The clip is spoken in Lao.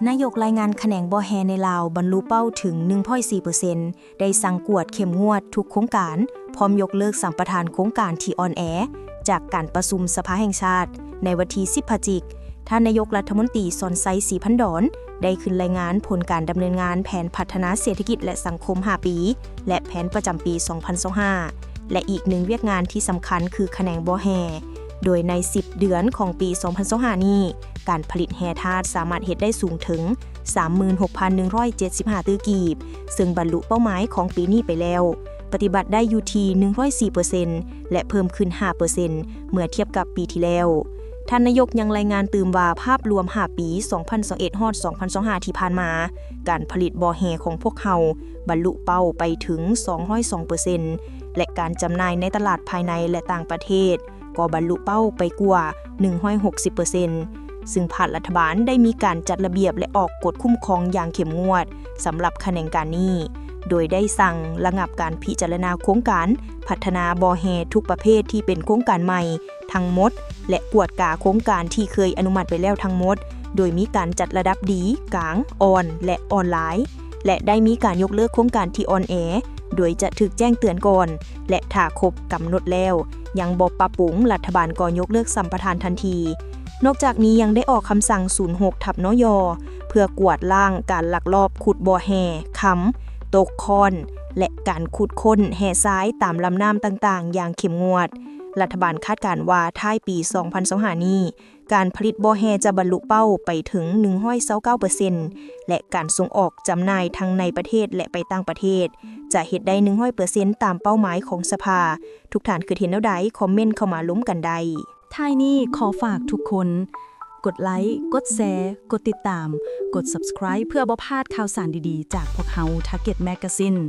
ນາຍົກລາຍງານຂະແໜງບໍ່ແຮ່ໃນລາວບັນລຸເປົ້າເຖິງໜຶ່ງຮ້ອຍສີ່ເປີເຊັນ, ໄດ້ສັ່ງກວດເຂັ້ມງວດທຸກໂຄງການ, ພ້ອມຍົກເລີກສຳປະທານໂຄງການທີ່ອ່ອນແອຈາກການປະຊຸມສະພາແຫ່ງຊາດໃນວັນທີສິບພະຈິກ. ທ່ານນາຍົກລັດຖະມົນຕີ ສອນໄຊ ສີພັນດອນ ໄດ້ຂຶ້ນລາຍງານຜົນການດຳເນີນງານແຜນພັດທະນາເສດຖະກິດ ແລະ ສັງຄົມຫ້າປີ ແລະ ແຜນປະຈຳປີສອງພັນຊາວຫ້າ ແລະ ອີກໜຶ່ງວຽກງານທີ່ສຳຄັນຄືຂະແໜງບໍ່ແຮ່, ໂດຍໃນສິບເດືອນຂອງປີສອງພັນຊາວຫ້ານີ້, ການຜະລິດແຮ່ທາດສາມາດເຮັດໄດ້ສູງເຖິງສາມໝື່ນຫົກພັນໜຶ່ງຮ້ອຍເຈັດສິບຫ້າຕື້ກີບ, ເຊິ່ງບັນລຸເປົ້າໝາຍຂອງປີນີ້ໄປແລ້ວ, ປະຕິບັດໄດ້ຢູ່ທີ່ໜຶ່ງຮ້ອຍສີ່ເປີເຊັນ ແລະ ເພີ່ມຂຶ້ນຫ້າເປີເຊັນເມື່ອທຽບກັບປີທີ່ແລ້ວ. ທ່ານນາຍົກຍັງລາຍງານຕື່ມວ່າ ພາບລວມຫ້າປີ ສອງພັນຊາວເອັດ ຮອດ ສອງພັນຊາວຫ້າ ທີ່ຜ່ານມາ, ການຜະລິດບໍ່ແຮ່ຂອງພວກເຮົາບັນລຸເປົ້າໄປເຖິງສອງຮ້ອຍສອງເປີເຊັນ ແລະ ການຈຳໜ່າຍໃນຕະຫຼາດພາຍໃນ ແລະ ຕ່າງປະເທດກໍບັນລຸເປົ້າໄປກວ່າໜຶ່ງຮ້ອຍຫົກສິບເປີເຊັນ ຊຶ່ງພາກລັດຖະບານໄດ້ມີການຈັດລະບຽບ ແລະ ອອກກົດຄຸ້ມຄອງຢ່າງເຂັ້ມງວດສຳລັບຂະແໜງການນີ້, ໂດຍໄດ້ສັ່ງລະງັບການພິຈາລະນາໂຄງການພັດທະນາບໍ່ແຮ່ທຸກປະເພດທີ່ເປັນໂຄງການໃໝ່ທັງໝົດ ແລະ ກວດກາໂຄງການທີ່ເຄີຍອະນຸມັດໄປແລ້ວທັງໝົດ, ໂດຍມີການຈັດລະດັບດີ, ກາງ, ອ່ອນ ແລະ ອ່ອນຫຼາຍ ແລະ ໄດ້ມີການຍົກເລີກໂຄງການທີ່ອ່ອນແອ, ໂດຍຈະຖືກແຈ້ງເຕືອນກ່ອນ ແລະ ຖ້າຄົບກຳນົດແລ້ວຍັງບໍ່ປັບປຸງ, ລັດຖະບານກໍຍົກເລີກສຳປະທານທັນທີ. ນອກຈາກນີ້ຍັງໄດ້ອອກຄຳສັ່ງສູນຫົກທັບ ນຍ ເພື່ອກວາດລ້າງການລັກລອບຂຸດບໍ່ແຮ່ຄຳ, ຕົກຄ້ອນ ແລະ ການຂຸດຄົ້ນແຮ່ຊາຍຕາມລຳນ້ຳຕ່າງໆຢ່າງເຂັ້ມງວດ. ລັດຖະບານຄາດການວ່າທ້າຍປີສອງພັນຊາວຫ້ານີ້, ການຜະລິດບໍ່ແຮ່ຈະບັນລຸເປົ້າໄປເຖິງໜຶ່ງຮ້ອຍຊາວເກົ້າເປີເຊັນ ແລະ ການສົ່ງອອກຈຳໜ່າຍທັງໃນປະເທດ ແລະ ໄປຕ່າງປະເທດ ຈະເຮັດໄດ້ໜຶ່ງຮ້ອຍເປີເຊັນຕາມເປົ້າໝາຍຂອງສະພາ. ທຸກທ່ານຄິດເຫັນແນວໃດ? ຄອມເມັນເຂົ້າມາລົມກັນໄດ້. ທ້າຍນີ້ຂໍຝາກທຸກຄົນ ກົດໄລ, ກົດແຊ, ກົດຕິດຕາມ, ກົດ Subscribe ເພື່ອບໍ່ພາດຂ່າວສານດີໆຈາກພວກເຮົາ Target Magazine.